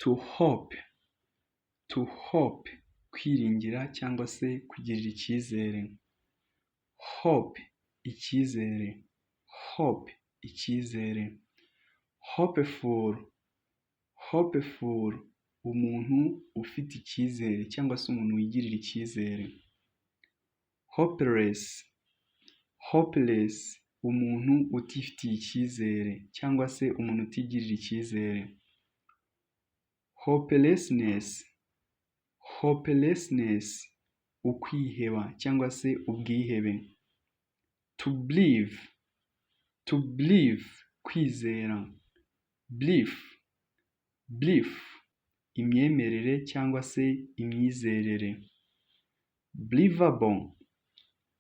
To hope, to hope, kwiringira cyangwa se kugirira icyizere. Hope, icyizere, hope, icyizere. Hopeful, hopeful, umuntu ufite icyizere cyangwa se umuntu wigirira icyizere. Hopeless, hopeless, umuntu utifitiye icyizere cyangwa se umuntu utigirira icyizere. Hopelessness, hopelessness, ukwiheba cyangwa se ubwihebe. To believe, to believe, kwizera. Belief, belief, imyemerere cyangwa se imyizerere. Believable,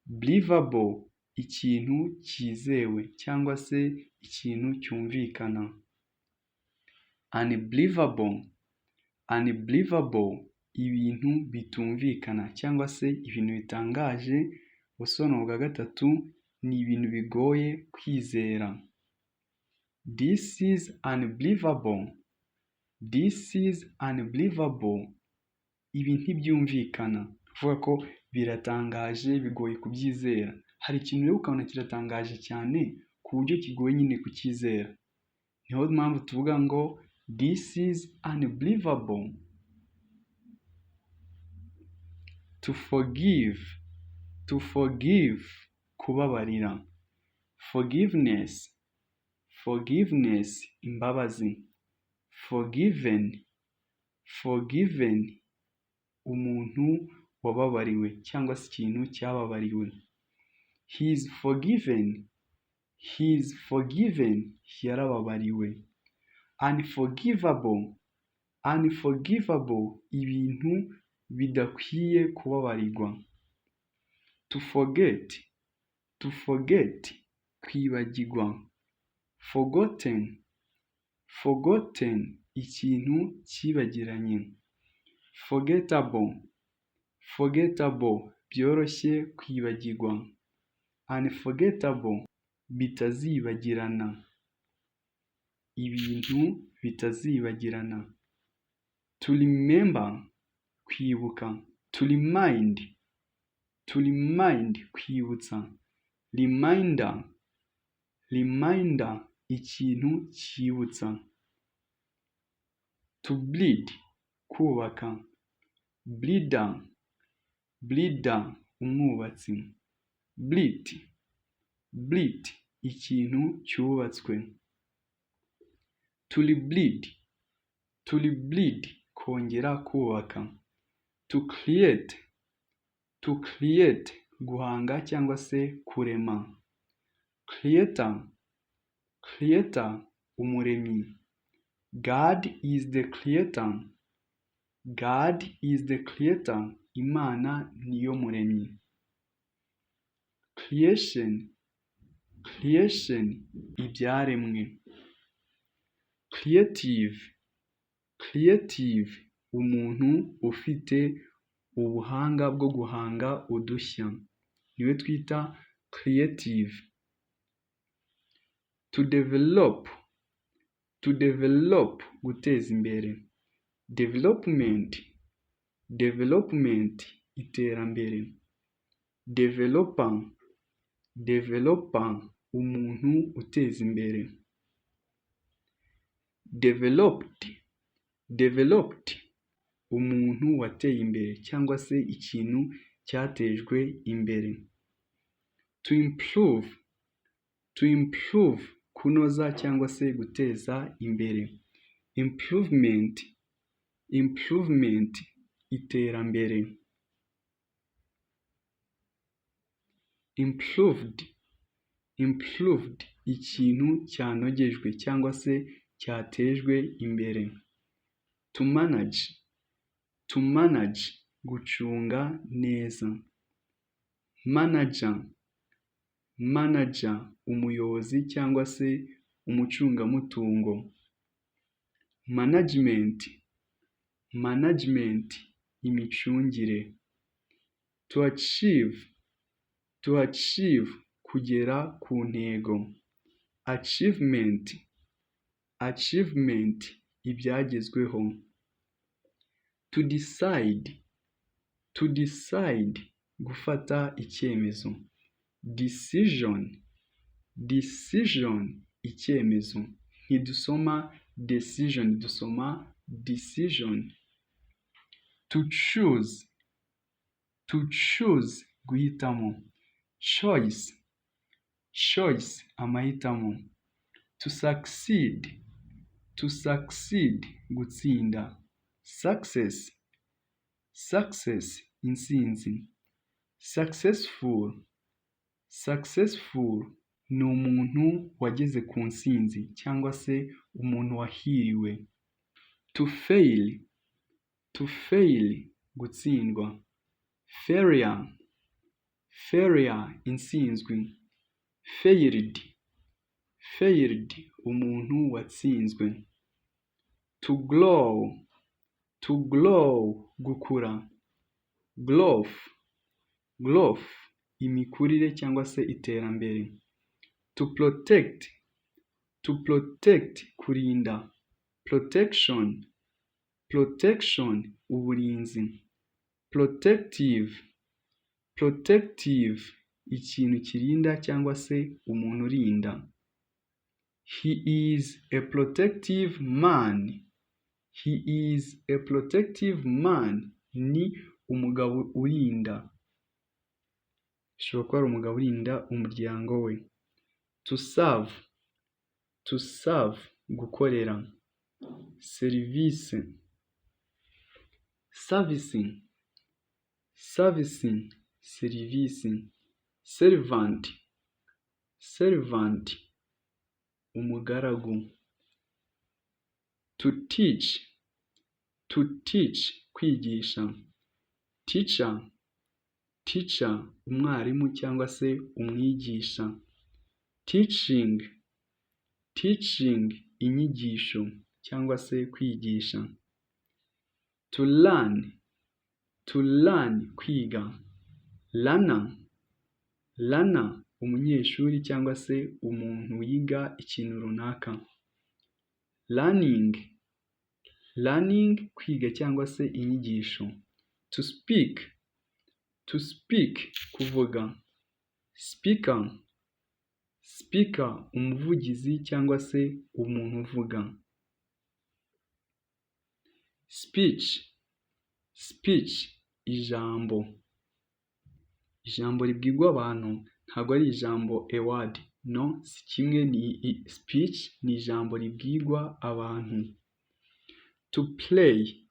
believable, ikintu cyizewe cyangwa se ikintu cyumvikana. Unbelievable, unbelievable, ibintu bitumvikana cyangwa se ibintu bitangaje. Ubusobanuro bwa gatatu ni ibintu bigoye kwizera. This is unbelievable, this is unbelievable, ibi ntibyumvikana. Kuvuga ko biratangaje, bigoye kubyizera. Hari ikintu rero ukabona kiratangaje cyane ku buryo kigoye nyine kucyizera. Niyo mpamvu tuvuga ngo "This is unbelievable." To forgive, to forgive, kubabarira. Forgiveness, forgiveness, imbabazi. Forgiven, forgiven, umuntu wababariwe cyangwa se ikintu cyababariwe. He is forgiven, he is forgiven, yarababariwe. Unforgivable, unforgivable, ibintu bidakwiye kubabarirwa. To forget, to forget, kwibagirwa. Forgotten, forgotten, ikintu cyibagiranye. Forgettable, forgettable, byoroshye kwibagirwa. Unforgettable, bitazibagirana, ibintu bitazibagirana. To remember, kwibuka. To remind, to remind, kwibutsa. Reminder, reminder, ikintu cyibutsa. To build, kubaka. Builder, builder, umwubatsi. Built, built, ikintu cyubatswe. To rebuild, to rebuild, kongera kubaka. To create, to create, guhanga cyangwa se kurema. Creator, creator, umuremyi. God is the creator, God is the creator, Imana niyo muremyi. Creation, creation, ibyaremwe. Creative, creative, umuntu ufite ubuhanga bwo guhanga udushya niwe twita creative. To develop, to develop, guteza imbere. Development, development, iterambere. Developer, developer, umuntu uteza imbere. Developed, developed, umuntu wateye imbere cyangwa se ikintu cyatejwe imbere. To improve, to improve, kunoza cyangwa se guteza imbere. Improvement, improvement, iterambere. Improved, improved, ikintu cyanogejwe cyangwa se cyatejwe imbere. To manage, to manage, gucunga neza. Manager, manager, umuyobozi cyangwa se umucungamutungo. Management, management, imicungire. To achieve, to achieve, kugera ku ntego. Achievement, achievement, ibyagezweho. To decide, to decide, gufata icyemezo. Decision, decision, icyemezo. Ntidusoma decision, dusoma decision. To choose, to choose, guhitamo. Choice, choice, amahitamo. To succeed, to succeed, gutsinda. Success, success, intsinzi. Successful, successful, ni umuntu wageze ku ntsinzi cyangwa se umuntu wahiriwe. To fail, to fail, gutsindwa. Failure, failure, intsinzwi. Failed, failed, umuntu watsinzwe. To grow, to grow, gukura. Growth, growth, imikurire cyangwa se iterambere. To protect, to protect, kurinda. Protection, protection, uburinzi. Protective, protective, ikintu kirinda cyangwa se umuntu urinda. He is a protective man. He is a protective man. Ni umugabo urinda. Ashobora kuba ari umugabo urinda umuryango we. To serve, to serve, gukorera. Serivisi. Service, service, serivisi. Servant, servant, umugaragu. To teach, to teach, kwigisha. Teacher, teacher, umwarimu cyangwa se umwigisha. Teaching, teaching, inyigisho cyangwa se kwigisha. To learn, to learn, kwiga. Learner, learner, umunyeshuri cyangwa se umuntu wiga ikintu runaka. Learning, learning, kwiga cyangwa se inyigisho. To speak, to speak, kuvuga. Speaker, speaker, umuvugizi cyangwa se umuntu uvuga. Speech, speech, ijambo. Ijambo ribwirwa abantu ntabwo ari ijambo, a word, no, si kimwe. Ni speech, ni ijambo ribwirwa abantu. To pray,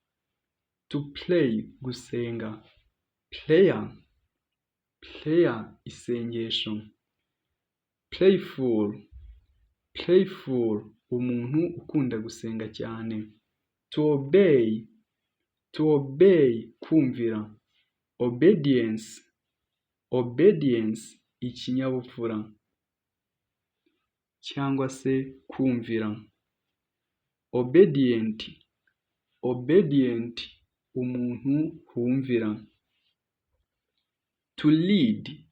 to pray, gusenga. Prayer, prayer, isengesho. Prayerful, prayerful, umuntu ukunda gusenga cyane. To obey, to obey, kumvira. Obedience, obedience, ikinyabupfura cyangwa se kumvira. Obedient, obedient, umuntu wumvira. To lead,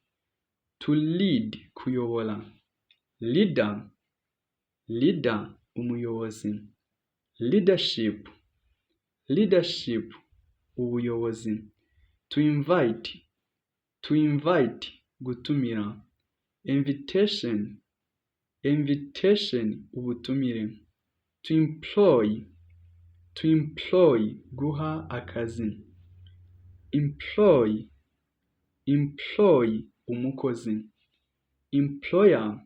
to lead, kuyobora. Leader, leader, umuyobozi. Leadership, leadership, ubuyobozi. To invite, to invite, gutumira. Invitation, invitation, ubutumire. To employ, to employ, guha akazi. Employee, employee, umukozi. Employer,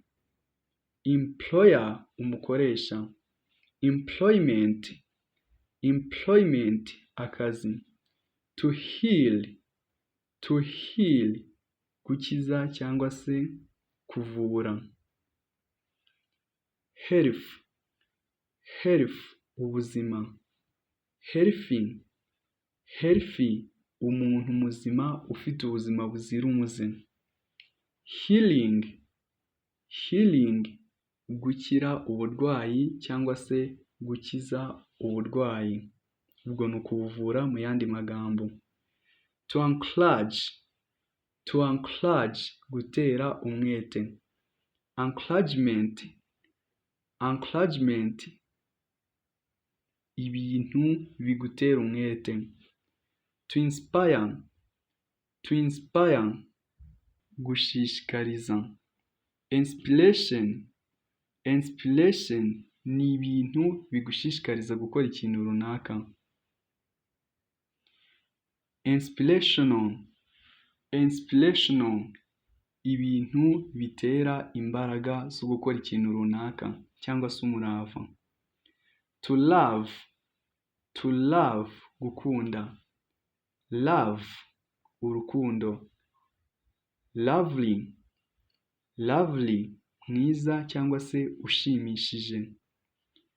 employer, umukoresha. Employment, employment, akazi. To heal, to heal, gukiza cyangwa se kuvura. Health, health, ubuzima. Healthy, healthy, umuntu muzima ufite ubuzima buzira umuze. Healing, healing, gukira uburwayi cyangwa se gukiza uburwayi, ubwo ni ukubuvura mu yandi magambo. To encourage, to encourage, gutera umwete. Encouragement, encouragement, ibintu bigutera umwete. To inspire, to inspire, gushishikariza. Inspiration, inspiration ni ibintu bigushishikariza gukora ikintu runaka. Inspirational, inspirational, ibintu bitera imbaraga zo gukora ikintu runaka cyangwa se umurava. To love, to love, gukunda. Love, urukundo. Lovely, lovely, mwiza cyangwa se ushimishije.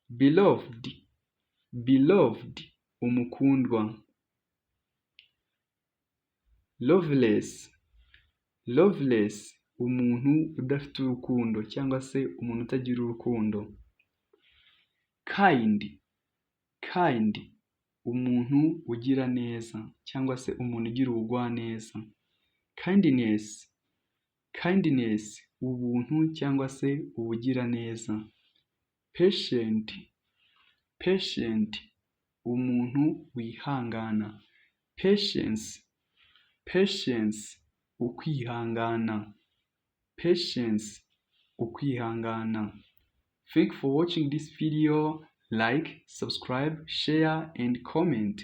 Beloved, beloved, umukundwa. Loveless, loveless, umuntu udafite urukundo cyangwa se umuntu utagira urukundo. Kind, kind, umuntu ugira neza cyangwa se umuntu ugira ubugwaneza. Kindness, kindness, ubuntu cyangwa se ubugiraneza. Patient, patient, umuntu wihangana. Patience, patience, ukwihangana. Patience, ukwihangana. Thank you for watching this video. Like, subscribe, share and comment.